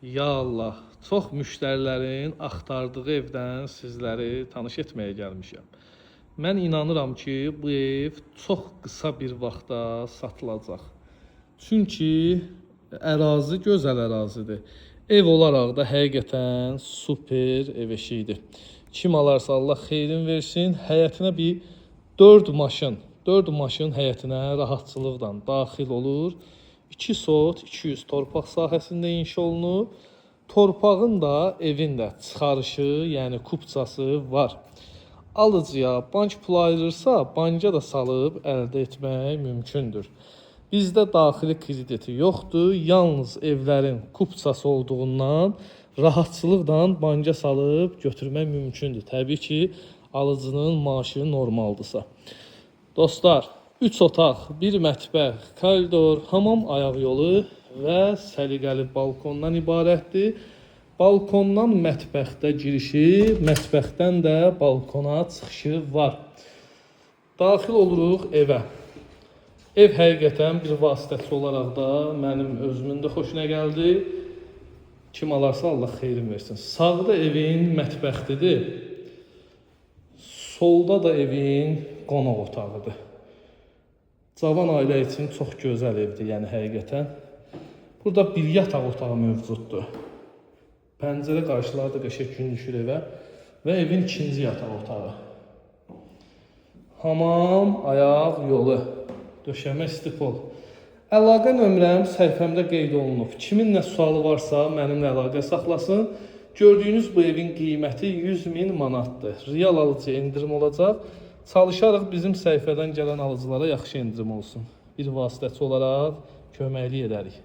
Ya Allah, çox müştərilərin axtardığı evdən sizləri tanış etməyə gəlmişəm. Mən inanıram ki, bu ev çox qısa bir vaxtda satılacaq. Çünki ərazi gözəl ərazidir. Ev olaraq da həqiqətən super ev eşiyidir. Kim alarsa Allah xeyrin versin. Həyətinə bir 4 maşın, 4 maşın həyətinə rahatçılıqla daxil olur. 2 sot, 200 torpaq sahəsində inşa olunub. Torpağın da, evin də çıxarışı, yəni kupçası var. Alıcıya bank pulu ayırırsa, banka da salıb əldə etmək mümkündür. Bizdə daxili krediti yoxdur. Yalnız evlərin kupçası olduğundan rahatçılıqla banka salıb götürmək mümkündür. Təbii ki, alıcının maaşı normaldırsa. Dostlar, 3 otaq, 1 mətbəx, koridor, hamam ayaq yolu və səliqəli balkondan ibarətdir. Balkondan mətbəxdə girişi, mətbəxdən də balkona çıxışı var. Daxil oluruq evə. Ev həqiqətən bir vasitəçi olaraq da mənim özümün də xoşuna gəldi. Kim alarsa Allah xeyrin versin. Sağda evin mətbəxidir. Solda da evin qonaq otağıdır. Cavan ailə üçün çox gözəl evdir, yəni həqiqətən. Burada bir yataq otağı mövcuddur. Pəncərə qarşıları da qəşəng gün düşür evə və evin ikinci yataq otağı. Hamam, ayaq yolu, döşəmə istipol. Əlaqə nömrəm səhifəmdə qeyd olunub. Kimin nə sualı varsa mənimlə əlaqə saxlasın. Gördüyünüz bu evin qiyməti 100 min manatdır. Real alıcıya endirim olacaq. Çalışarıq bizim səhifədən gələn alıcılara yaxşı endirim olsun. Bir vasitəçi olaraq köməklik edərik.